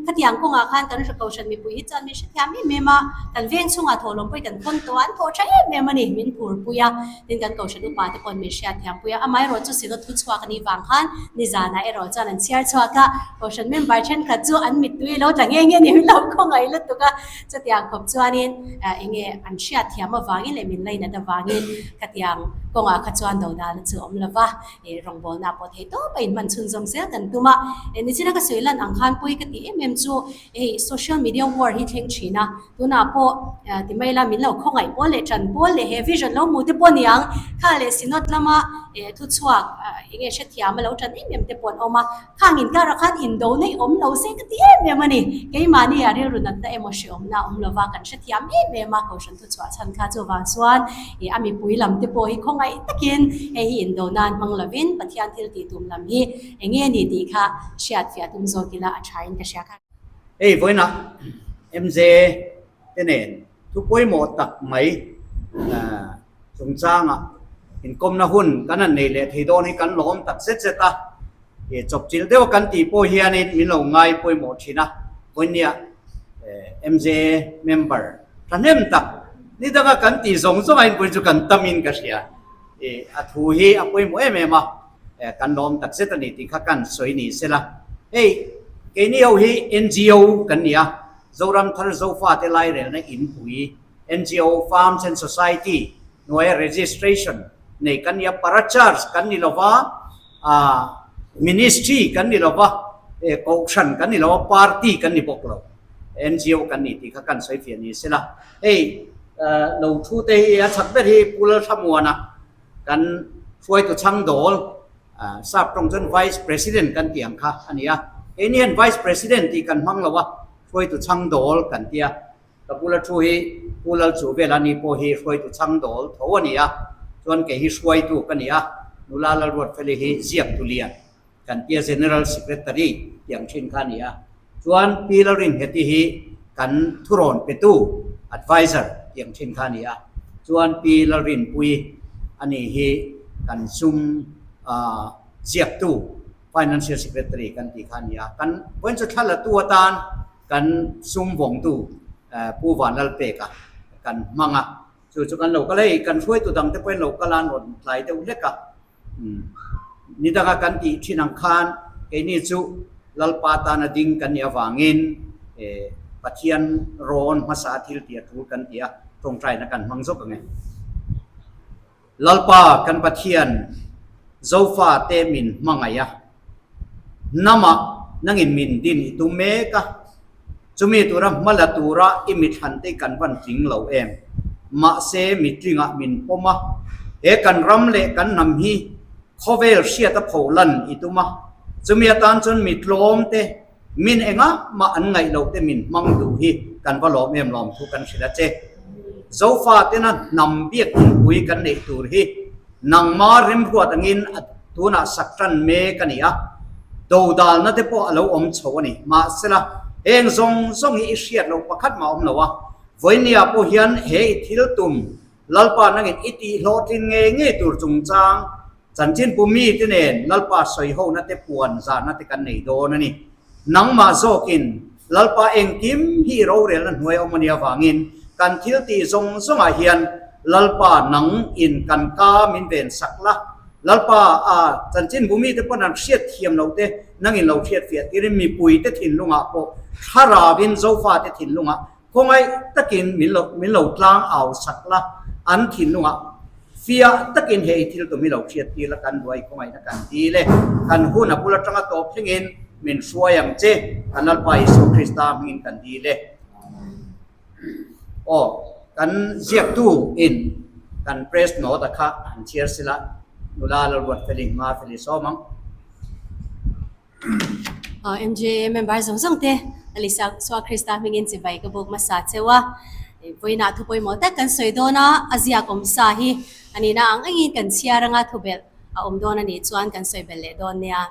Khatiang kawngah khan kan Kohhran mipui hi chuan min hrethiam em em a, kan veng chhungah thawhlawm pawhin kan thawn tawh a, an thawh tha em em a ni, min phurpui a. Tin, kan Kohhran upa te pawhin min hriatthiam pui a, amaherawh chu Synod thuchhuak a nih vang khan nizanah erawh chuan an chhiar chhuak a, Kohhran member thenkhat chu an mittui a lo tla nghe nghe ni min lo khawngaih lutuk a, chutiang khawp chuanin eng nge an hriatthiam avangin leh min lainat avangin khatiang kawngah kha chuan dodalna chu a awm lo va, rawngbawlna pawh thei tawp a inhman chhunzawm zel kan tum a. Nichina ka sawi lan ang khan pawi ka tih em em chu hei social media war hi thleng thin a, tunah pawh ti mai ila min lo khawngaih pawl leh tan pawl leh he vision lo hmu te pawh niang kha leh synod lama thuchhuak eng nge hrethiam a lo tan em em te pawh an awm a. Khang inkarah khan indo neih awm lo se ka ti em em a ni. Keimahni ah rilru natna emaw hreawmna a awm lova kan hrethiam em em a, Kohhran thuchhuah chhan kha chuvang chuan ih a mipui lam te pawh hi khawngaih takin hei hi indo nan hmang lovin Pathian thil tih tum lam hi eng nge ni tih kha hriatfiah tum zawk ila a thain ka hria kha. Hei vawiinah MJ te nen thu pawimawh tak mai chungchangah inkawmna hun kan han nei leh thei dawn hi kan lawm tak zet zet a. He chawpchilh deuh kan tih pawh hianin min lo ngai pawimawh thin a, vawinia MJA member thahnem tak ni danga kan tih zawng zawng a inpui chu kan tamin ka hria. A thu hi a pawimawh em em a, kan lawm tak zet a ni tih kha kan sawi ni sela. Hei keini ho hi NGO kan ni a, Zoram Thar Zofate Lairelna Inpui, NGO Farms and Society hnuaia registration nei kan ni a, para-church kan ni lova, Aaa ministry kan ni lo va, kohhran kan ni lo a, party kan ni bawk lo, NGO kan ni tih kha kan sawi fiah ni se la. Hei lo thu te hi a chak ber hi Pu Lalthlamuana kan hruaitu chhang dawl sap tawng chuan Vice President kan tih ang kha a ni a. Keini hian Vice President tih kan hmang lo a, hruaitu chhang dawl kan ti a. Ka bula thu hi Pu Lalchuhvela ni pawh hi hruaitu chhang dawl tho a ni a, chuan kei hi hruaitu ka ni a, nula Lalruatfeli hi ziaktu lian kan tia General Secretary tih ang thin kha a ni a, chuan Pi Lalringheti hi kan thurawn petu, Adviser, tih ang thin kha a ni a, chuan Pi Lalrinpuii a ni hi kan sum ziaktu, Financial Secretary, kan tih kha a ni a, kan vawiin chu thla latu atan Kan sum vawngtu Pu Vanlalpeka kan hmang a, chu chu kan lo kal a, hei kan hruaitu dangte pawhin lo kal a, an rawn tlai deuh hlek a, ni danga kan tih thin ang khan keini chu Lalpa tana ding kan nih avangin Pathian rawn hmasa thil tih a tul kan ti a, tawngtaina kan hmang zawk ang e. Lalpa kan Pathian, Zofate min hmangaih a, hnamah nangin min din i tum mek a, chumi tura hma la tura i mithlante kan van tling lo em? Mahse mitlingah min pawm a, he kan ram leh kan hnam hi khawvel hriata pholan i tum a, chumi atan chuan mitlawmte Min engah mah an ngaih loh te min hmang duh hi kan va lawm em lawm thu kan hrilh a che. Zofa tena hnam biak inpui kan neih tur hi nangma remruat angin a tunah sak tan mek a ni a, dodalna te pawh a lo awm chho a ni. Mahsela, heng zawng zawng hi i hriat loh pakhat mah a awm lo a, vawinia pawh hian he i thil tum Lalpa nangin i tihhlawhtlin ngei ngei tur chungchang Chanchin pu mite nen Lalpa sawihona te puan zahna te kan nei dawn a ni. Nangmah zawkin Lalpa engkim hi i rorelna hnuai awm a nih avangin kan thil tih zawng zawngah hian Lalpa nang in kan ka min ven sak la. Lalpa a chanchin bu mite pawn an hriat thiam loh te nangin lo hriat fiah tirin mipui te thinlungah pawh thlarauin Zofate thinlungah Khawngaih takin min lo min lo tlang au sak la, an thinlungah fiah takin hei thil tum hi lo hriat tir la kan buai khawngaihna kan dil e. Kan hun a bul atanga tawp thlengin min hruai ang che, kan Lalpa Isua Krista hmingin kan dil e. Aw, kan ziaktu in kan press note a kha han chhiar sila, nula Lalruatfeli hma feli sawm ang. MJA member zawng zawng te Alisa Isua Krista hmingin chibai ka bawk hmasa cheu a, vawiinah thu pawimawh tak kan sawi dawn a, a ziak awm sa hi a nihna ang angin kan chhiar anga thu belh a awm dawn a nih chuan kan sawi belh leh dawn nia.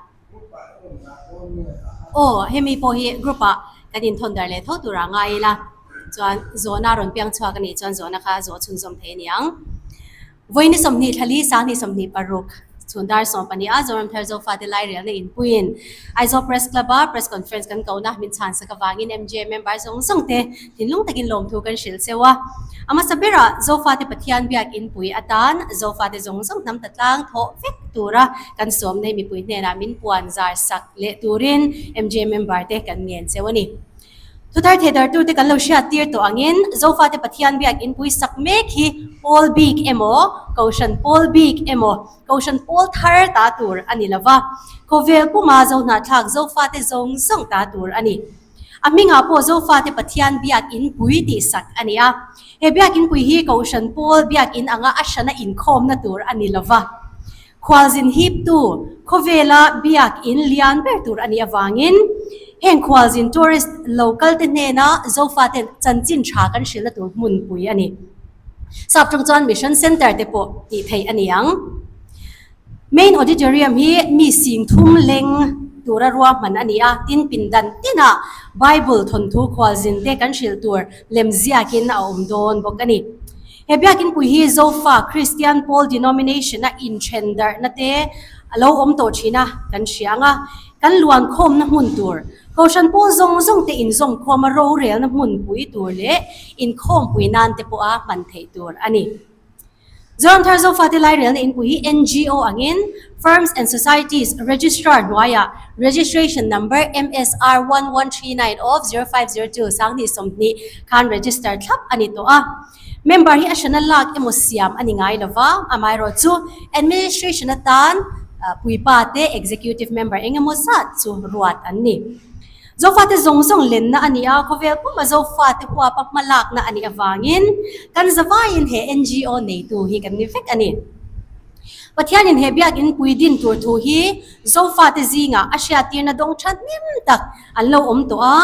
Aw hemi pawh hi group ah kan inthawn dar leh tho tur ah ngai ila chuan zawhna rawn piang chhuak a nih chuan zawhna kha zawh chhunzawm thei a ni ang. Vawiin 20 thla li 20 26. Chhun dar 12 a Zoram Thar Zofate Lairelna inpuiin Aizawl Press Club a Press Conference kan kohna min chhan sak avangin MJA member zawng zawng te thinlung takin lawmthu kan hrilh cheu a. A hmasa berah Zofate Pathian biak inpui atan Zofate zawng zawng hnam ta tlang thawh vek tura kan sawmna hi mipui hnenah min puan zar sak leh turin MJA member te kan ngen cheu a ni. Thuthar thehdartute kan lo hriat tir tawh angin Zofate Pathian biak inpui sak mek hi pawl bik emaw, Kohhran pawl bik emaw, Kohhran pawl thar ta tur a ni lova, khawvel puma Zohnahthlak Zofate zawng zawng ta tur a ni. A hmingah pawh Zofate Pathian biak inpui tih sak a ni a. He biak inpui hi Kohhran pawl biak in anga a hrana inkhawmna tur a ni lova. Khualzin hiptu khawvela biak in lian ber tur a nih avangin heng khualzin tourist lo kalte hnena Zofaten chanchin tha kan hrilhna tur hmunpui a ni. Sap tawng chuan Mission Centre te pawh tih theih a ni ang. Main Auditorium hi mi sing thum leng tura ruahman a ni a, tin pindan tinah Bible thawnthu khualzin te kan hrilh tur lem ziakin a awm dawn bawk a ni. He biakinpui hi Zofa Kristian Pawl Denomination-a inthen darhna te a lo awm tawh thin a, kan hria ang a, kan luankhawmna hmun tur, Kohhran pawl zawng zawng te inzawmkhawma rorelna hmunpui tur leh inkhawmpui nan te pawha hman theih tur a ni. Zoramthar Zofate Lairelna Inpui hi NGO angin Firms and Societies Registrar hnuaiah Registration Number MSR 1139 of 0502 2020 khan register thlap a ni tawh a. Member hi a hrana lak emaw siam a ni ngai lo va, amaherawhchu administration atan puipa te executive member eng emaw zat chu ruat an ni. Zofate zawng zawng lenna a ni a, khawvel puma Zofate huapa hma lakna a nih avangin kan zavaiin he NGO neitu hi kan ni vek a ni. Pathianin he biakin pui din tur thu hi Zofate zingah a hriattirna dawng thahnem tak an lo awm tawh a,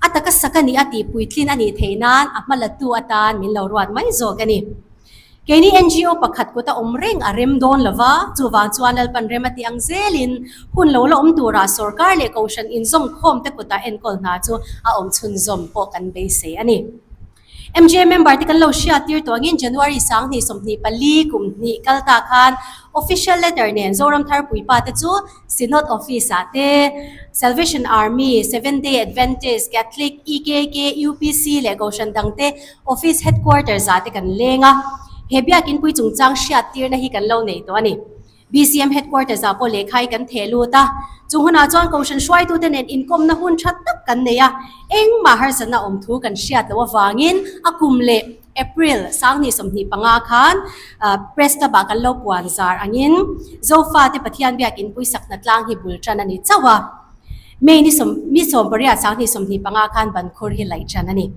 a taka sak a nih a tih puitlin a nih theih nan a hma latu atan min lo ruat mai zawk a ni. Keini NGO pakhat kuta awm reng a rem dawn lo va, chuvang chuan Lalpan rem a tih ang zelin hun lo la awm turah sorkar leh kohhran inzawmkhawm te kutah enkawl hna chu a awm chhunzawm pawh kan beisei a ni. MJ member te kan lo hriat tir tawh angin January 2024 kum hnih kal ta khan official letter nen Zoram Thar Puipa te chu Synod Office ah te Salvation Army, Seventh Day Adventist, Catholic, EKK, UPC leh Kohhran dang te Office Headquarters ah te kan leng a, he biakin pui chungchang hriat tirna hi kan lo nei tawh a ni. BCM Headquarters ah pawh lehkha hi kan theh lut a, chung hunah chuan Kohhran hruaitute nen inkawmna hun tha tak kan nei a, engmah harsatna awm thu kan hriat loh avangin a kum leh April 2025 khan Press Club ah kan lo puan zar angin Zofate Pathian Biakin Puisakna tlang hi bul tan a ni chauh a. May ni sawm mi 18 2025 khan bankhur hi laih tan a ni.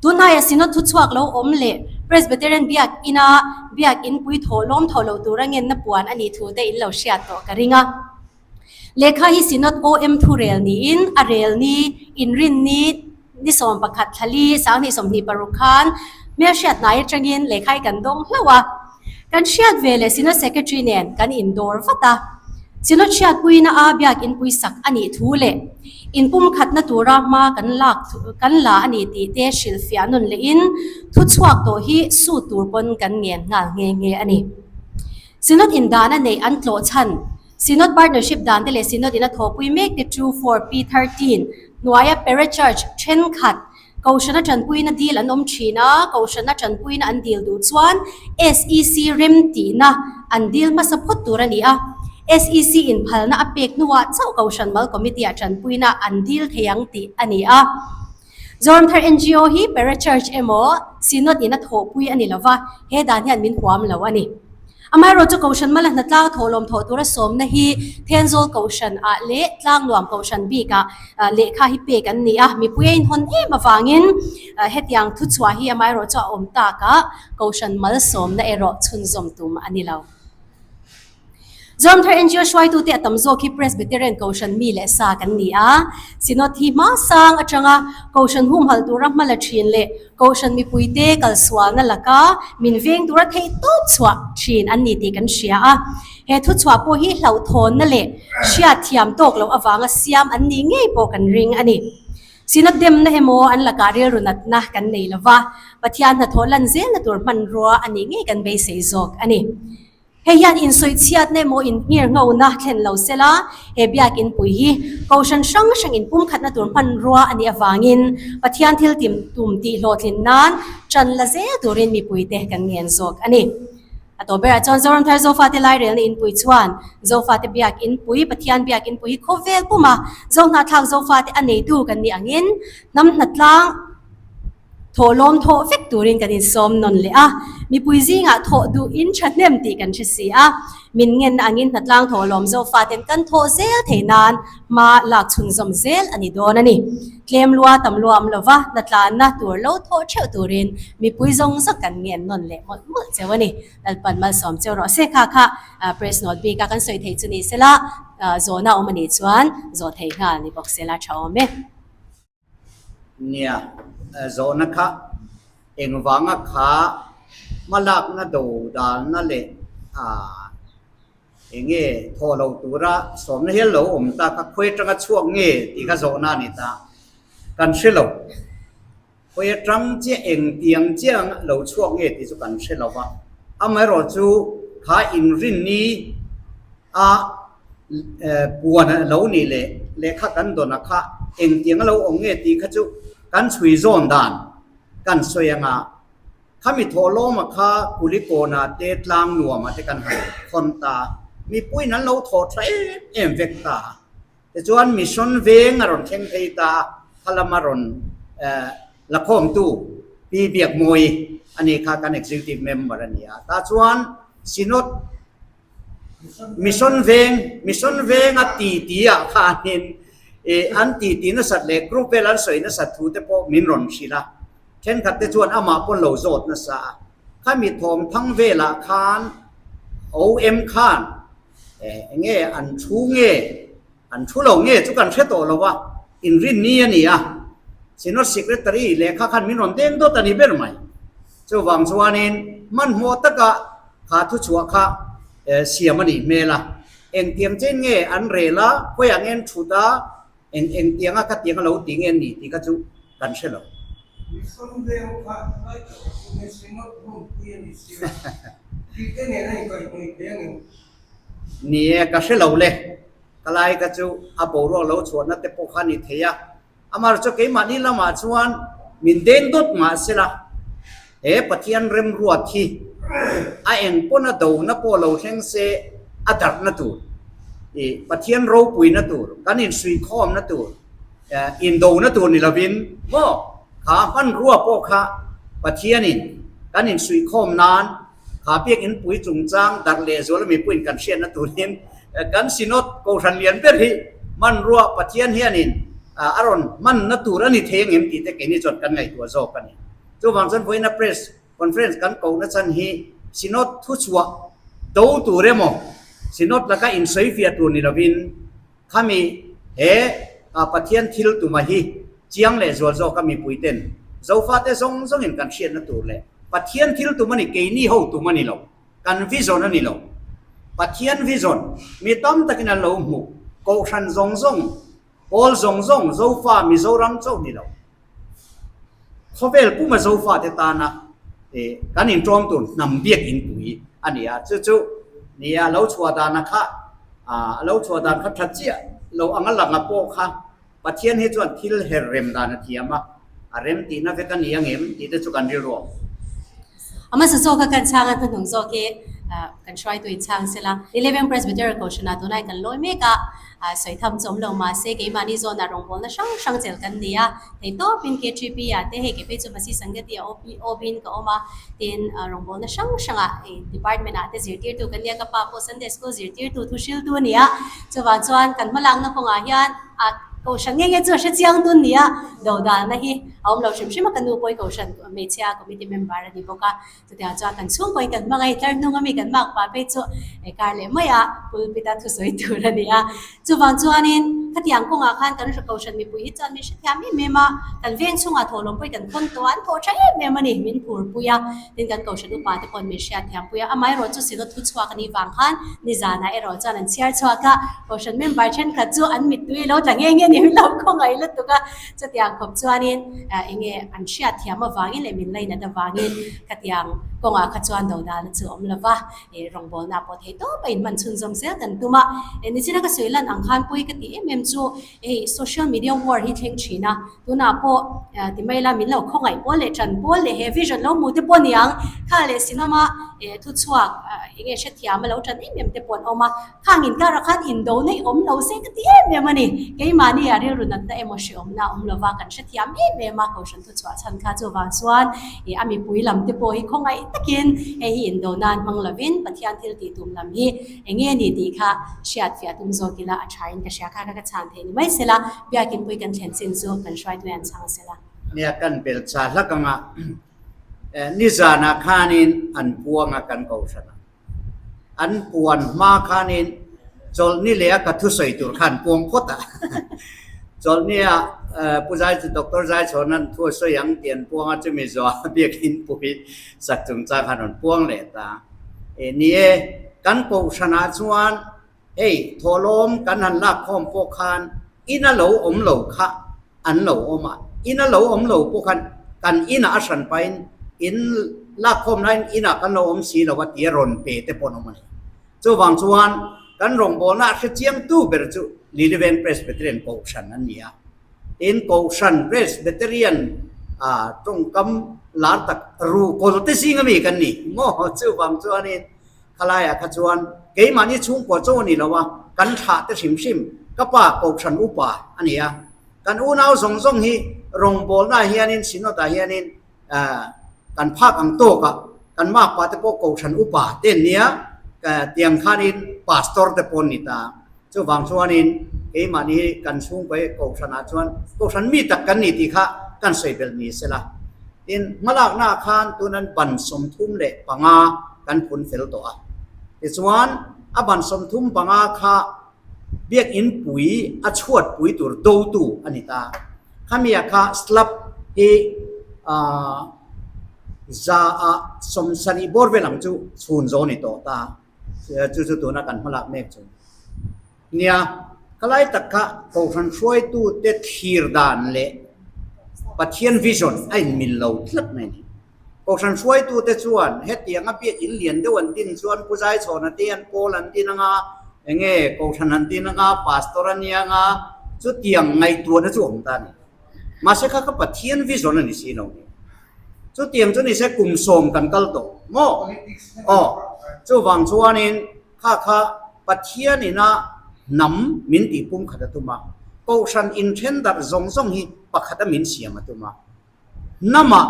Tunhnaia Synod thuchhuak lo awm leh Presbyterian biak ina biak in pui thawh lawm tho lo tura ngenna puan a nih thu te in lo hriat tawh ka ring a. Lehkha hi Synod OM thurel niin a rel ni, inrin ni, ni 11 thlali 2026 khan hmelhriat hnai atangin lehkha hi kan dawng hlauh a. Kan hriat ve leh Synod Secretary nen kan indawr vat a. Synod hriatpuina a biak inpui sak a nih thu leh inpumkhatna tura hma kan lak kan la a ni tih te hrilhfiah nawn lehin thuchhuak tawh hi sut tur pawn kan ngen nghal nghe nghe a ni. Synod indana neih an tlawh chhan Synod Partnership dan te leh Synod in a thawhpui mek te 2 4 P 13 hnuaia Parachurch thenkhat Kohhrana tanpuina dil an awm thin a, Kohhrana tanpuina an dil duh chuan SEC rem tihna an dil hmasa phawt tur a ni a. SEC in phalna a pek hnuah chauh Kohhran Mal Committee ah tanpuina an dil thei ang tih a ni a. Zoramthar NGO hi Parachurch emaw Synod in a thawhpui a ni lova, he dan hian min huam lo a ni. Amaherawhchu Kohhran Mala hnatlang thawhlawm thawh tura sawmna hi Thenzawl Kohhran ah leh Tlangnuam Kohhran bikah lehkha hi pek an ni a, mipui a inhawn em avangin hetiang thuchhuah hi amaherawhchu a awm takah Kohhran mal sawmna erawh chhunzawm tum a ni lo. Zoramthar NGO hruaitute a tam zawk hi Presbyterian Kohhran mi leh sa kan ni a, Synod hi hmasang atanga Kohhran humhalh tura hma la thin leh Kohhran mipuite kalsualna laka min veng tura theih tawp chhuah thin an ni tih kan hria a. He thuchhuah pawh hi hlauhthawnna leh hriatthiam tawk loh avanga siam an nih ngei pawh kan ring a ni. Synod demna emaw an lakah rilru natna kan nei lova, Pathian hnathawh lan zelna tur hmanrua a nih ngei kan beisei zawk a ni. Hei hian insawichhiatna emaw innghirnghona thlen lo sela, he biakin pui hi Kohhran hrang hrang inpumkhatna tur hmanrua a nih avangin Pathian thil tim tum tih hlawhtlin nan ṭan la zel turin mipuite kan ngen zawk a ni. A tawp berah chuan Zoramthar Zofate Lairelna inpui chuan Zofate biakin pui, Pathian biakin pui hi khawvel puma Zohnahthlak Zofate a neitu kan nih angin hnam hnatlang, Thawhlawm thawh vek turin kan insawm nawn leh a, mipui zingah thawh duh in thahnem tih kan hre si a, min ngenna angin hnatlang thawhlawm Zofaten kan thawh zel thei nan hma lak chhunzawm zel a ni dawn a ni. Tlem lua tam lua awm lova hnatlanna tur lo thawh theuh turin mipui zawng zawng kan ngen nawn leh mawlh mawlh cheu a ni. Lalpan malsawm cheu rawh se kha kha press note bik a kan sawi theih chu ni sela zawhna awm a nih chuan zawh thei nghal ni bawk sela tha awm e. Nia, zawhna kha engvanga kha hmalakna do dalna leh eng nge thawh lo tura sawmna hial lo awm ta kha khawi atanga chhuak nge tih kha zawhna a ni ta. Kan hre lo. Khawi atang chiah eng tiang chiah lo chhuak nge tih chu kan hre lo va. Amaherawh chu kha inrinni a puan a lo nih leh lehkha kan dawn a kha engtiang a lo awm nge tih kha chu kan chhui zawn dan kan sawi anga khami thawhlawma kha Kulikawn ah te tlang nuam ah te kan han khawn ta mipuiin an lo thawh tha em em vek ta tichuan mission veng a rawn thleng phei ta a khalama rawn lakhawmtu Pi Biakmawi a ni kha kan executive member a ni a tah chuan Synod Mission veng, Mission venga ti ti ah khanin ih an ti ti nasat leh group vel an sawi nasat thu te pawh min rawn hrilh a, thenkhat te chuan amah pawn lo zawt nasa a, khami thawm thang velah khan OM khan eh enge an thu nge an thu lo nge chu kan hre tawh lo a, inrinni a ni a, Synod Secretary lehkha khan min rawn deng dawt a ni ber mai. Chuvang chuanin hmanhmawh taka kha thuchhuah kha siam a nih hmel a, engtiang chen nge an rel a, khawiah nge an thut a, eng engtianga kha tiang a lo ti nge an nih tih kha chu kan hre lo. Mission veng kha tlai tak a chu he Synod hunpui a ni sia, tih te nen a inkaihhnawih thei ang em? Ni e, ka hre lo le. Ka lai kha chu a boruak lo chhuahna te pawh kha a ni thei a. Amar chu keimahni lamah chuan min deng dawt mah sela, he Pathian remruat hi a eng pawn a dona pawh lo thleng se a darhna tur, ih Pathian ropuina tur, kan insuihkhawmna tur, indona tur ni lovin maw kha hmanrua pawh kha Pathianin kan insuihkhawm nan kha biakinpui chungchang darh lehzual a mipuiin kan hriatna turin kan Synod Kohhran lian ber hi hmanrua Pathian hianin a rawn hmanna tur a ni thei angem tih te keini chuan kan ngaihtuah zawk a ni. Chuvang chuan vawiina Press Conference kan kohna chhan hi Synod thuchhuah do tur emaw Synod laka insawifiah tur ni lovin Khami he Pathian thil tuma hi chiang leh zual zawk a mipui ten Zofate zawng zawngin kan hriatna tur leh Pathian thil tum a ni, keini ho tum a ni lo, kan vision a ni lo. Pathian vision mi tam takin an lo hmuh, Kohhran zawng zawng, pawl zawng zawng, Zofa Mizoram chauh ni lo. Khawvel puma Zofate tana kan inṭawm tur hnam biak inpui a ni a, chu chu nia lo chhuah dana kha a lo chhuah dan kha ṭha chiah lo anga langa pawh kha Pathian hi chuan thil her rem dan a thiam a, a rem tihna vek a ni angem tih te chu kan rilru awm. A hmasa zawk a kan chhang a hnuhnung zawk hi kan hruaitu in chhang sela. Eleven Presbyterian Kohhranah tunah kan lawi mek a, sawi tham chu awm lo mahse keimahni zawnah rawngbawlna hrang hrang chel kan ni a, theitawpin KTP ah te hei kei phei chu Masi Sangati ah OB in ka awm a, tin rawngbawlna hrang hrangah department ah te zirtirtu kan nia, ka pa pawh Sunday School zirtirtu thu hriltu a ni a, chuvang chuan kan hmalakna kawngah hian a Kohhran nge nge chu a hre chiang dun nia, dodalna hi a awm lo hrim hrim a, ka nu pawh hi Kohhran hmeichhia committee member a ni bawk a, Chutiang chuan kan chhungkaw in kan hmang a, i tlar hnung ami kan mak pah phei chu kar leh mai a pulpit a thusawi tur a ni a. Chuvang chuanin khatiang kawngah khan kan Kohhran mipui hi chuan min hrethiam em em a, kan veng chhungah thawhlawm pawh hi kan khawn tawh a, an thawh tha em em a ni, min phurpui a, tin kan Kohhran upa te pawhin min hriatthiam pui a, amaherawh chu Synod thuchhuak a nih vang khan nizanah erawh chuan an chhiar chhuak a, Kohhran member thenkhat chu an mittui lo tla nghe nghe ni min lo khawngaih lutuk a. Chutiang khawp chuanin eng nge an hriatthiam avangin leh min lainat avangin khatiang kawngah kha chuan dodalna chu a awm lo va, ih rawngbawlna pawh thei tawp a inhman chhunzawm zel kan tum a. Nichina ka sawi lan ang khan pawi ka tih em em chu hei social media war hi thleng thin a, tunah pawh ti mai ila min lo khawngaih pawl leh tan pawl leh he vision lo hmu te pawh a ni ang, kha leh cinema thuchhuak eng nge hrethiam a lo tan em em te pawh an awm a. Khang inkarah khan indo neih awm lo se ka ti em em a ni. Keimahni ah rilru natna emaw hreawmna a awm lova kan hrethiam em em a, Kohhran thuchhuah chhan kha chuvang chuan ih a mipui lam te pawh hi khawngaih takin hei hi indo nan hmang lovin Pathian thil tih tum lam hi eng nge ni tih kha hriat fiah tum zawk ila a thain ka hria kha kha ka chhan theih ni mai sela, Biakinpui kan thlen chin chu kan hruaitui an chhang sela. Nia kan bel cha hlak anga nizanah khanin an puang a kan Kohhran ah. An puan hma khanin chawlhni leh a ka thusawi tur kha an puang phawt a. Chawlhni ah Pu Zai Doctor Zaichhawna'n thu a sawi ang tih an puang a, chumi zawh a biakinn pui sak chungchang khan rawn puang leh ta. Ni e, kan kohhranah chuan hei thawhlawm kan han lak khawm pawh khan ina lo awm lo kha an lo awm a, ina lo awm lo pawh khan kan inah a hran pahin in lakkhawm laiin inah kan lo awm si lo a tia rawn pe te pawh an awm a ni. Chuvang chuan kan rawngbawlna a hrechiangtu ber chu Liliven Presbyterian Kohhran an ni a. Tin, Kohhran Presbyterian tawngkam lar tak ru kawl te zinga mi kan ni maw? Chuvang chuanin Khalaiah kha chuan keimahni chhungkua chaw a ni lo a, kan thlah te hrim hrim ka pa Kohhran upa a ni a. Kan unau zawng zawng hi rawngbawlnaah hianin Synod-ah hianin kan phak ang tawk a, kan makpa te pawh Kohhran upa te an nia, tiang khanin Pastor te pawh an ni ta. Chuvang chuanin keimahni hi kan chhungkua hi Kohhranah chuan Kohhran mi tak kan ni tih kha kan sawi belh ni sela. Tin, hmalaknaah khan tunan ban 35 kan phun fel tawh a. Tichuan, a ban 35 kha biakinn pui a chhuat pui tur dotu a ni ta. Khamiah kha slab hi 170 bawr vel ang chu chhun zawh a ni tawh ta. Chu chu tuna kan hmalak mek chu. Nia, khalai tak kha Kohhran hruaitute thlir dan leh Pathian vision a inmil lo tlat mai a ni. Kohhran hruaitute chuan hetianga biakinn lian deuh an din chuan Pu Zaichhawna te an pawl an din anga, enge Kohhran an din anga, Pastor a nia anga, chutiang ngaihtuahna chu awm ta a ni. Mahse kha kha Pathian vision a ni si lo ni. Chutiang chu ni se kum 10 kan kal tawh maw? Aw, chuvang chuanin Kha kha Pathian ina hnam min tih pum khat a tum a, Kohhran inthen darh zawng zawng hi pakhata min siam a tum a, hnamah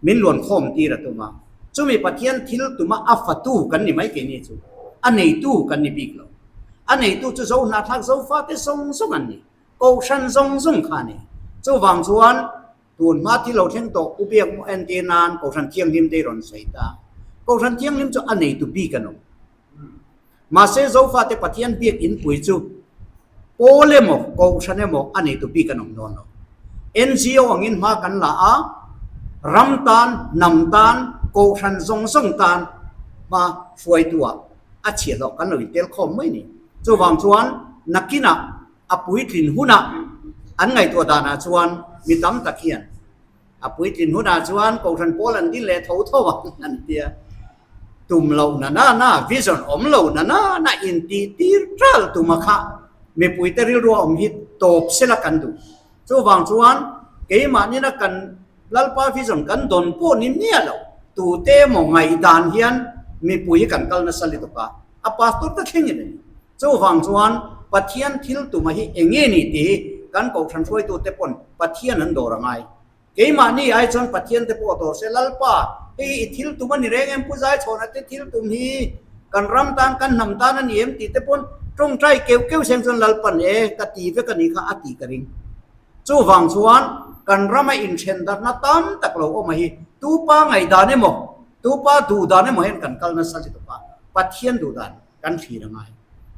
min luan khawm tir a tum a, chumi Pathian thil tuma a fatu kan ni mai keini chu, a neitu kan ni bik lo. A neitu chu zo hnahthlak zofate zawng zawng an ni, Kohhran zawng zawng kha a ni. Chuvang chuan Tun hma thil lo thleng tawh u biak maw entir nan Kohhran Thianghlim te i rawn sawi ta. Kohhran Thianghlim chu a neitu bik an awm. Mahse Zofate Pathian biak inpui chu pawl emaw Kohhran emaw a neitu bik an awm dawn lo. NGO angin hma kan la a, ram tan, hnam tan, Kohhran zawng zawng tan hma hruaitu-ah a chhiahhlawh kan lo intel khawm mai ni. Chuvang chuan nakinah A puitlin hunah an ngaihtuah danah chuan mi tam tak hian a puitlin hunah chuan Kohhran pawl an din leh tho tho ang an ti a. Tum loh na na na, vision awm lo na na na intih tir ṭal tuma kha mipuite rilru a awm hi tawp sela kan duh. Chuvang chuan keimahni-na kan Lalpa vision kan dawn pawh ni miah lo, tute emaw ngaihdan hian mipui hi kan kal nasa lutuk a, a pastor te thlengin a ni. Chuvang chuan Pathian thil tuma hi eng nge ni tih hi kan Kohhran hruaitute pawn Pathian an dawr a ngai. Keimahni ai chuan Pathian te pawh dawr se, Lalpa, hei hi i thil tum a ni reng em? Pu Zaichhawna te thil tum hi kan ram tan, kan hnam tan a ni em? tih te pawn tawngtai keuh keuh seng chuan Lalpan e ka ti vek a nih kha a tih ka ring. Chuvang chuan kan rama inthen darhna tam tak lo awm a hi tupa ngaihdan emaw, tupa duhdan emaw hian kan kal nasa lutuk a, Pathian duhdan kan thlir a ngai.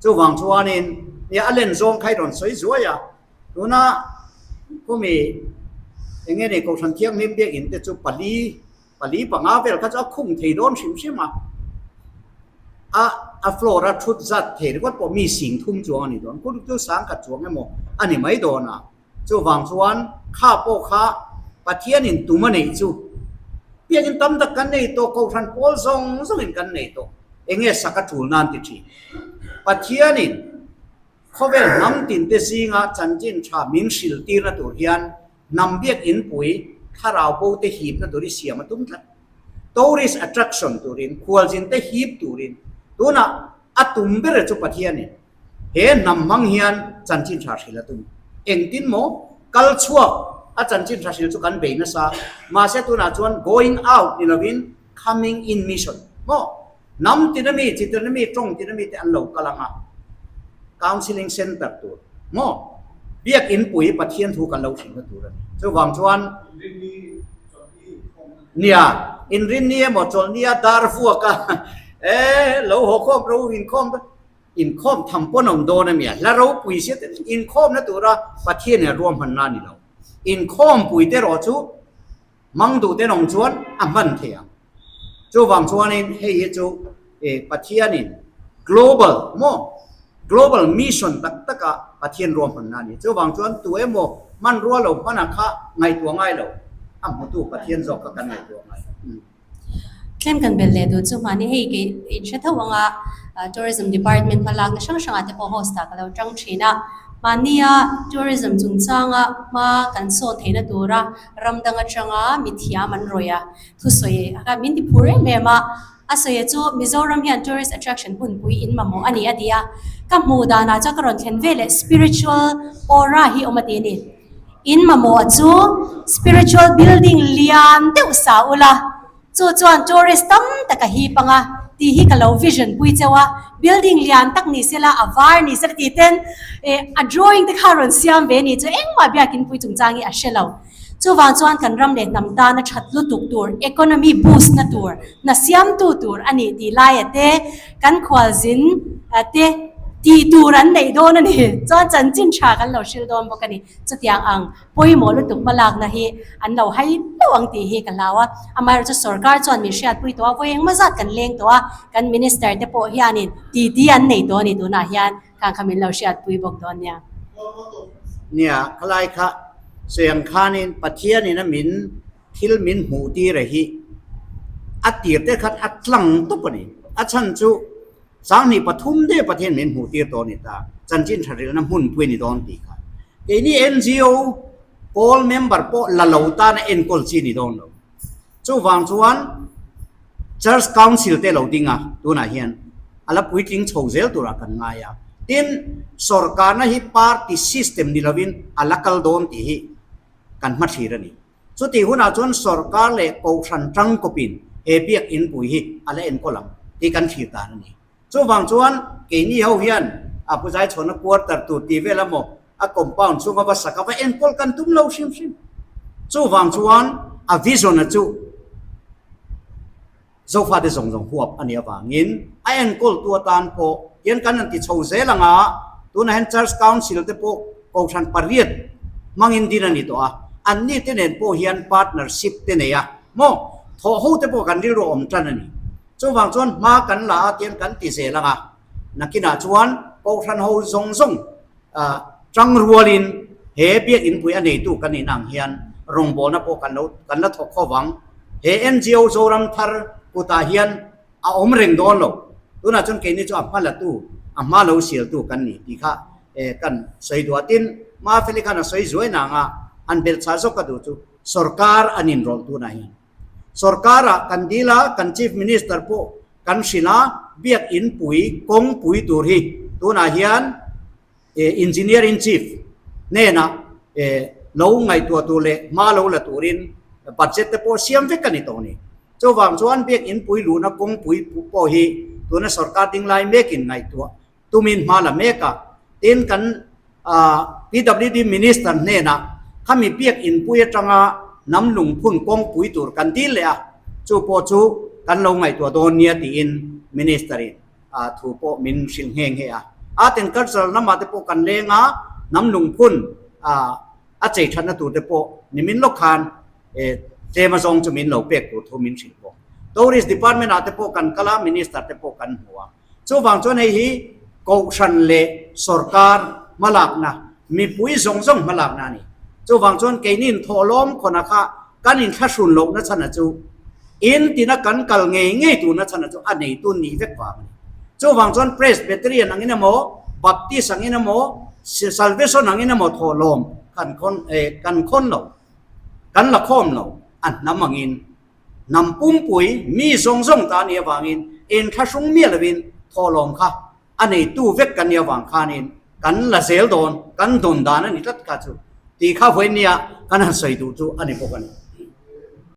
Chuvang chuanin nia a len zawng kha i rawn sawi zuai a, tuna khumi eng nge ni Kohhran Thianghlim biakinn te chu pali pali panga vel kha chu a khung thei dawn hrim hrim a, a a floor a thut zat thei ringawt pawh mi sing thum chuang a ni dawn, khur chu sangkhat chuang emaw a ni mai dawn a. Chuvang chuan kha pawh kha Pathianin tum a neih chu. Biakinn tam tak kan nei tawh, Kohhran pawl zawng zawngin kan nei tawh. Enge sak a tul nan ti thin. Pathianin khawvel hnam tinte zinga chanchin tha min hrilh tirna tur hian hnam biakinn pui thlarau bo te hipna tur hi siam a tum tlat. Tourist attraction turin, khualzin te hip turin tunah a tum ber chu Pathianin He hnam hmang hian chanchin tha hril a tum. Engtin maw? Kal chhuak a chanchin tha hril chu kan bei nasa. Mahse tunah chuan going out ni lovin coming in mission maw? Hnam tina mi, chi tina mi, tawng tina mi te an lo kal ang a. Counselling centre tur maw? Biakinn pui Pathian thu kan lo hrilhna tur a ni. Chuvang chuan Nia, inrinni emaw chawlhnia dar vuak a, e lo haw khawm ro inkhawm Inkhawm tham pawn awm dawn a nia, hla ropui sia te inkhawmna tura Pathian in a ruahmanna a ni lo. Inkhawmpui te erawh chu hmang duh ten awm chuan a hman thei ang. Chuvang chuanin hei hi chu Pathianin global maw global mission tak taka Pathian ruahmanna a ni. Chuvang chuan tu emaw hmanrua lo hmana kha ngaihtuah ngai lo, a hmutu Pathian zawk kha kan ngaihtuah ngai. Tlem kan belh leh duh chu mahni hei kei in hre tho anga Tourism Department hmalakna hrang hrangah te pawh host ah ka lo tang thin a. Mahnia Tourism chungchanga hma kan sawn theihna tura ram dang atanga mithiam an rawih a, thusawi a min ti phur em em a. A sawi chu Mizoram hian tourist attraction hunpui in mamawh a ni a ti a. Ka hmuh danah chuan ka rawn thlen veleh spiritual aura hi awm a ti a ni. In mamawh chu spiritual building lian deuh sa ula, chu chuan tourist tam tak a hip ang a tih hi ka lo vision pui cheu a, building lian tak ni sela, a var ni sela tih ten eh a drawing te kha rawn siam ve ni chu engmah biakin pui chungchang hi a hre lo. Chuvang chuan kan ram leh hnam tana that lutuk tur, economy boost na tur, hna siamtu tur a nih tih laia te kan khualzin te tih tur an neih dawn a ni. Chuan chanchin tha kan lo hrilh dawn bawk a ni. Chutiang ang pawimawh lutuk hmalakna hi an lo hai hlauh ang tih hi ka hlau a. Amaherawhchu sorkar chuan min hriatpui tawh a, vawi engmaw zat kan leng tawh a, kan minister te pawh hianin titi an nei tawh a ni tunah hian. Khang kha min lo hriatpui bawk dawn nia. Nia, khalai kha sawi ang khanin Pathianin a min thil min hmuh tir a hi a tir te khan a tlang tawp a ni. A chhan chu 2003 deuh Pathian min hmuh tir tawh a ni ta, chanchin tha rilna hmunpui a ni dawn tih kha. Keini NGO pawl member pawh la lo tana enkawl chi a ni dawn lo. Chuvang chuan Church Council te lo ding a, tunah hian a la puitling chho zel turah kan ngai a. Tin, sorkarna hi party system ni lovin a la kal dawn tih hi kan hmathlir a ni. Chutih hunah chuan sorkar leh kohhran tangkawpin he biakinn pui hi a la enkawl ang tih kan thlir dan a ni. Chuvang chuan keini ho hian a Pu Zaichhawna quarter tur tih vel emaw a compound chhunga va sak a va enkawl kan tum lo hrim hrim. Chuvang chuan a vision a chu Zofate zawng zawng huap a nih avangin a enkawltu atan pawh hian kan han ti chho zel ang a, tunah hian Church Council te pawh Kohhran pariat hmangin din a ni tawh a, anni te nen pawh hian partnership te nei a maw thawh ho te pawh kan rilru awm tan a ni. Chuvang chuan hma kan la a tian kan ti zel ang a, nakinah chuan Kohhran ho zawng zawng tang rualin he biakinpui a neitu kan in ang hian rawngbawlna pawh kan lo kan la thawk kho vang. He NGO Zoram thar kutah hian a awm reng dawn lo. Tunah chuan keini chu a hma latu, a hma lo sialtu kan ni tih kha kan sawi duh a. Tin, Mafeli khan a sawi zuai nang a, han belhchhah zawk ka duh chu sorkar an inrawlh tunah hian. Sorkarah kan dil a, kan Chief Minister pawh kan hrilh a, biakinn pui, kawngpui tur hi tunah hian Engineer in Chief hnenah lo ngaihtuah tur leh hma lo la turin budget te pawh siam vek a ni tawh a ni. Chuvang chuan biakinn pui luhna kawngpui pawh hi tuna sorkar ding lai mekin ngaihtuah tumin hma la mek a, tin kan PWD Minister hnenah khami biak inpui atanga hnam lungphun kawngpui tur kan dil leh a, chu pawh chu kan lo ngaihtuah dawn nia tiin Minister in thu pawh min hrilh nghe nghe a. Art and Cultural lamah te pawh kan leng a, hnam lungphun a chei thatna tur te pawh nimin lawk khan tlem azawng chu min lo pek tur thu min hrilh bawk. Tourist Department ah te pawh kan kal a, Minister te pawh kan hmu a. Chuvang chuan hei hi Kohhran leh sorkar hmalakna, mipui zawng zawng hmalakna a ni. Chuvang chuan keini inthawhlawm khawna kha kan inthlahrun lohna chhan a chu. In tina kan kal ngei ngei turna chhan chu a neitu nih vek vang a ni. Chuvang chuan Presbyterian angin emaw, Baptist angin emaw, Salvation angin emaw thawhlawm kan khawn eh kan khawn lo, kan la khawm lo, a hnam angin hnam pumpui mi zawng zawng ta a nih avangin inthlahrung miah lovin thawhlawm kha a neitu vek kan nih avang khanin kan la zel dawn, kan dawn dan a ni tlat kha chu tih kha vawinia kan han sawi duh chu a ni bawk a ni.